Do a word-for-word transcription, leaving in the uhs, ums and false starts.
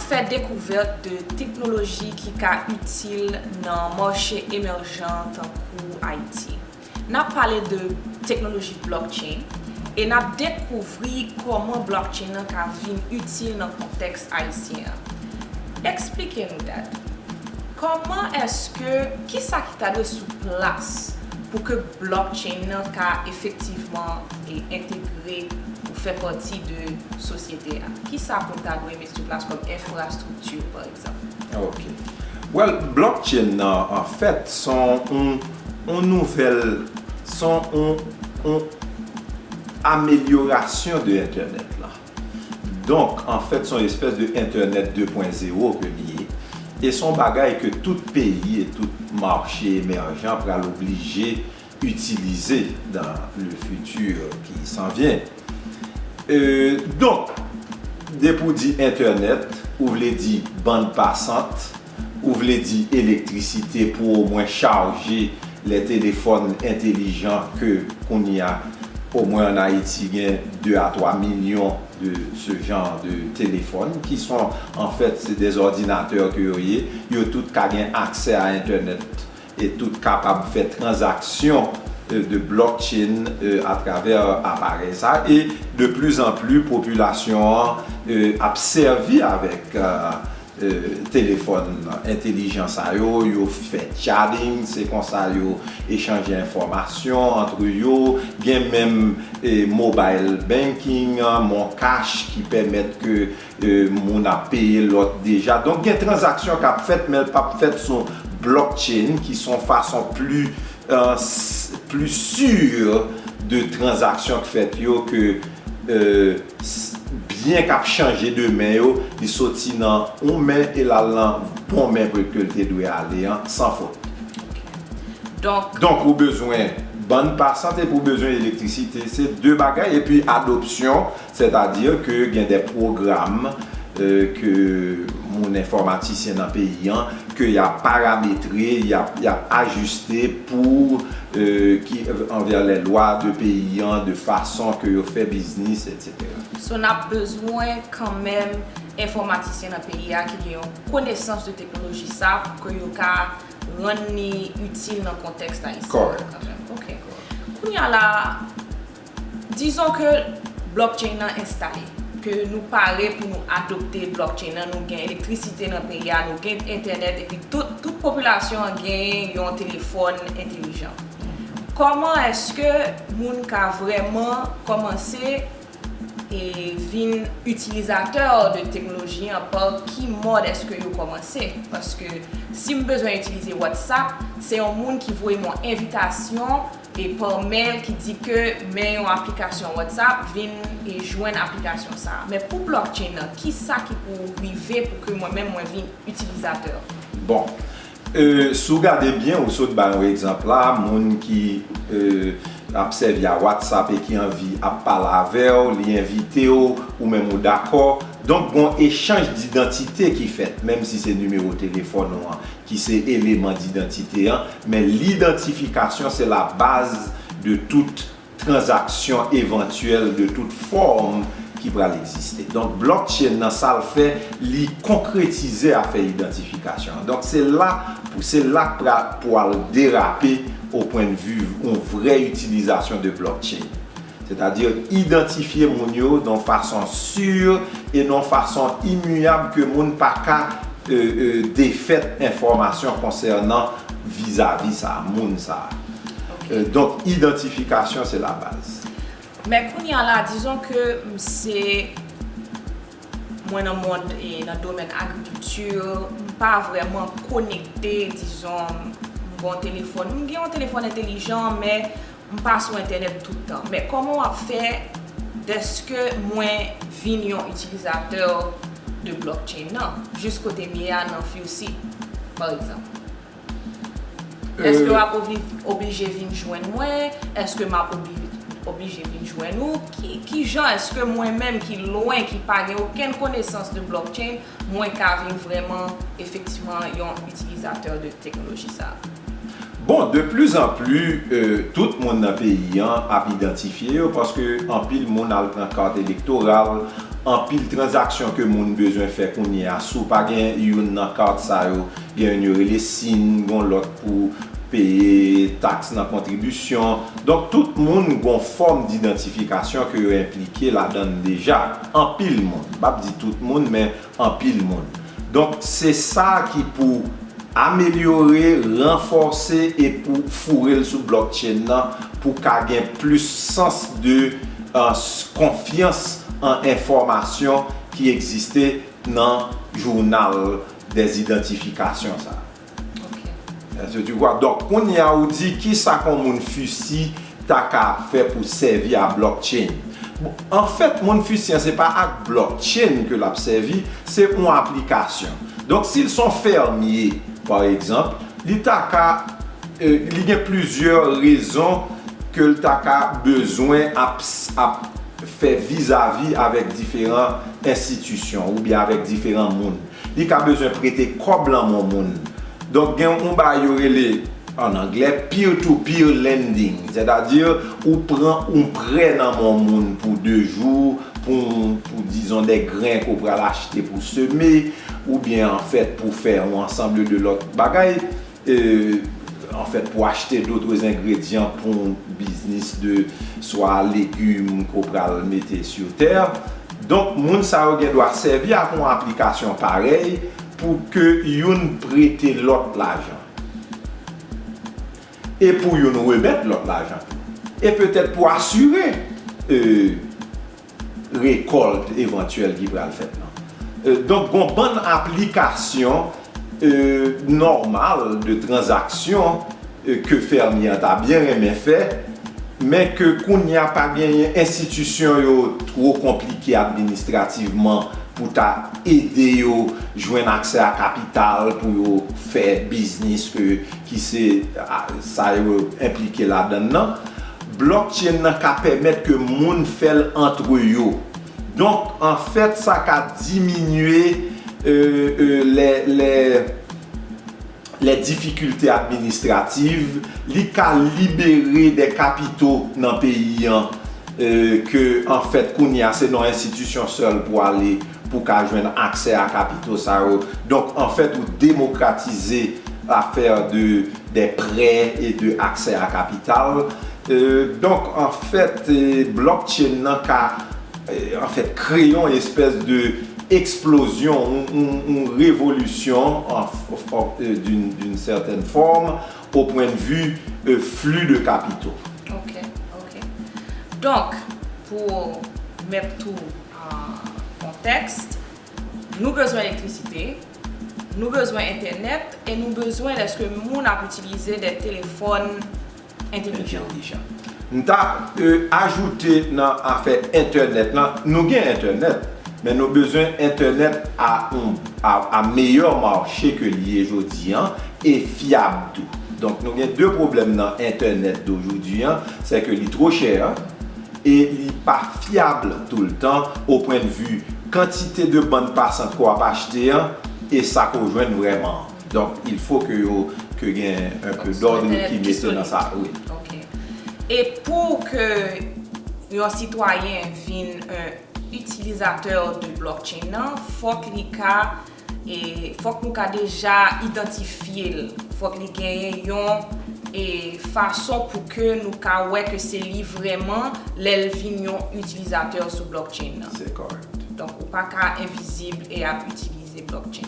fè dekouvèt de teknoloji ki ka itil nan mache emèjan tankou Ayiti. N ap pale de teknoloji blockchain e n ap dekouvri kòman blockchain nan ka vin itil nan kontèks ayisyen an. Eksplike nou dat. Kòman èske, kisa ki ta dwe sou plas pou ke blockchain nan ka efektivman e entegre ou fè pati de sosyete a? Kisa pou n ta dwe met sou plas kòm enfrastrikti, pa egzanp? Ok. Well, blockchain nan, anfèt, se yon, yon nouvèl, se yon, yon amelyorasyon de entènèt la. Donk, anfèt, se yon espès de entènèt de pwen zewo ke li ye. E se yon bagay ke tout peyi e tout mache emèjan pral oblije itilize dans le futur qui s'en vient. Euh, donk, depi w di entènèt, ou vle di bann pasant, ou vle di elektrisite pou omwen chaje lè telefòn entelijan ke kounye a, omwen ann Ayiti, gen de a twa milyon de ce genre de téléphone qui sont en fait c'est des ordinateurs que yo ye, yo tout ka gen aksè a entènèt e tout kapab fè tranzaksyon euh, de blockchain euh, atravè aparèy sa e de plus en plus popilasyon an euh, ap sèvi avèk euh, euh, telefòn entelijan sa yo, yo fè chatting, se konsa yo echanje enfòmasyon antre yo, gen menm eh, mobile banking, mon cash ki pèmèt ke euh, moun ap peye lòt deja. Donk gen tranzaksyon k ap fèt, men l p ap fèt sou blockchain ki se yon fason pli, euh, s- pli sur de tranzaksyon k fèt yo ke euh, s- byen k ap chanje demen yo, li soti nan yon men e l al nan bon men pou ke l te dwe ale an, san fot. Donk, Donk ou bezwen bann pasant epi ou bezwen elektrisite. Se de bagay. Epi adopsyon, sètadi ke gen de pwogram euh, ke moun enfòmatisyen nan peyi an, ke y ap parametre, y ap, y ap ajiste pou euh, ki anvè lè lwa de peyi an, de fason ke yo fè biznis, et cetera. So n ap bezwen kanmenm enfòmatisyen nan peyi a ki gen yon konesans de teknoloji sa pou ke yo ka rann li itil nan kontèks ayisyen an kanmenm. Ok. Kounye a la, dizon ke blockchain nan enstale, ke nou pare pou nou adopte blockchain nan, nou gen elektrisite nan peyi a, nou gen entènèt, epi tout, tout popilasyon an gen yon telefòn entelijan. Kòman èske moun ka vrèman kòmanse e vin itilizatè de teknoloji an, pa ki mòd èske yo kòmanse? Paske si m bezwen itilize WhatsApp, se yon moun ki voye m yon envitasyon e pa mail ki di ke men yon aplikasyon WhatsApp, vin e jwenn aplikasyon sa a. Men pou blockchain nan, ki sa ki pou rive pou ke mwen menm mwen vin itilizatè? Bon, euh, si w gade byen, ou sot bay yon egzanp la, moun ki euh, ap sèvi a WhatsApp e ki anvi ap pale avè w, li envite w, ou menm ou dakò. Donk, gon echanj didantite ki fèt, menm si se nimewo telefòn ou an ki se eleman didantite an, men lidantifikasyon se la baz de tout tranzaksyon evantyèl de tout fòm ki pral egziste. Donk, blockchain nan sa l fè, li konkretize afè idantifikasyon an. Donk, se la pou se la k pra- pou al derape au point de vue yon vrè itilizasyon de blockchain. Sètadi idantifye moun yo nan fason si e nan fason imiyab ke moun pa ka euh, euh, defèt enfòmasyon konsènan vizavi sa, moun sa. Ok. Euh, donk, idantifikasyon se la baz. Men kounye a la, dizon ke m se mwen nan mond e nan domèn agrikilti, m pa vrèman konekte, dizon, m gon telefòn. M gen yon telefòn entelijan, men m pa sou entènèt tout tan. Men kòman w ap fè dèske mwen vin yon itilizatè de blockchain nan, jis kote m ye a nan Fusi, pa egzanp? Èske w ap obli- oblije vin jwenn mwen? Èske m ap obli- oblije vin jwenn ou? Ki, ki jan èske mwen menm ki lwen, ki pa gen okenn konesans de blockchain, mwen ka vin vrèman, efektivman, yon itilizatè de teknoloji sa a? Bon, de plus en plus, euh, tout moun nan peyi an ap idantifye yo, paske anpil moun al pran kat elektoral, anpil tranzaksyon ke moun bezwen fè kounye a. Si w pa gen youn nan kat sa yo, gen youn yo rele sin, gen lòt pou peye taks nan kontribisyon. Donk, tout moun gon fòm idantifikasyon ke yo enplike ladan l deja. Anpil moun. M p ap di tout moun, men anpil moun. Donk, se sa ki pou amelyore, ranfòse e pou foure l sou blockchain nan pou ka gen plis sans de, euh, s- konfyans an enfòmasyon ki egziste nan jounal dèzidantifikasyon sa. Ok. Èske tu vois? Donk, kounye a ou di kisa kon moun fisi ta ka fè pou sèvi a blockchain. Bon, anfèt, moun fisi an se pa ak blockchain ke l ap sèvi, se yon aplikasyon. Donk, si l se yon fèmye, pa egzanp, li ta ka, euh, li gen plizyè rezon ke l ta ka bezwen ap, ap fè vizavi avèk diferan enstitisyon oubyen avèk diferan moun. Li ka bezwen prete kòb lan men yon moun. Donk, gen yon bagay yo rele, ann anglè, peer-to-peer lending. Sètadi, ou pran yon prè nan men yon moun pou de jou, pou, pou dizon, de grenn ke w pral achte pou seme, oubyen, anfèt, pou fè yon ansanm de lòt bagay, euh, anfèt, pou achte dòt engredyan pou yon biznis de swa legim ke w pral mete sou tè. Donk, moun sa yo gen dwa sèvi ak yon aplikasyon parèy pou ke youn prete lòt lajan. E pou youn remèt lòt lajan tou. E petèt pou asire, euh, rekòlt evantyèl ki pral fèt lan. Euh, donk, gon bann aplikasyon, euh, nòmal de tranzaksyon, euh, ke fèmye an ta byen renmen fè, men ke kounye a pa genyen, enstitisyon yo two konplike administrativman pou ta ede yo jwenn aksè a kapital pou yo fè biznis ke, ki se, a, sa yo enplike ladan l lan. Blockchain nan ka pèmèt ke moun fè l antre yo. Donk, anfèt, sa ka diminye, euh, euh, lè, lè, lè difikilte administrativ, li ka libere de kapito nan peyi an, euh, ke, anfèt, kounye a, se nan enstitisyon sèl pou ale, pou ka jwenn aksè a kapito sa yo. Donk, anfèt, ou demokratize afè de, de prè e de aksè a kapital. Euh, donk, anfèt, euh, blockchain nan ka, euh, anfèt, kreye yon espès de eksplozyon, yon, yon, yon revolisyon, an, an, euh, d'une, d'une certaine forme, au point de vue, euh, flux de capitaux. Ok, ok. Donk, pou met tou an kontèks, nou bezwen elektrisite, nou bezwen entènèt, e nou bezwen lèske moun ap itilize de telefòn entèlijan. Entèlijan. M ta, euh, ajoute nan afè entènèt lan, nou gen entènèt, men nou bezwen entènèt a, yon, a, a meyè mache ke li ye jodi an, e fyab tou. Donk, nou gen de pwoblèm nan entènèt dojodi an, se ke li two chè, e li pa fyab toultan, au point de vue kantite de bande passante ke w ap achte an, e sa ke w jwenn vrèman. Donk, il faut que yo, ke gen un peu d'ordre ki mete nan sa, wi. Ok. E pou ke yon sitwayen vin yon itilizatè de blockchain nan, fòk li ka, e fòk nou ka deja idantifye l. Fòk li genyen yon, e fason pou ke nou ka wè ke se li vrèman lè l vin yon itilizatè sou blockchain nan. Se kòrèk. Donk, ou pa ka envizib e ap itilize blockchain.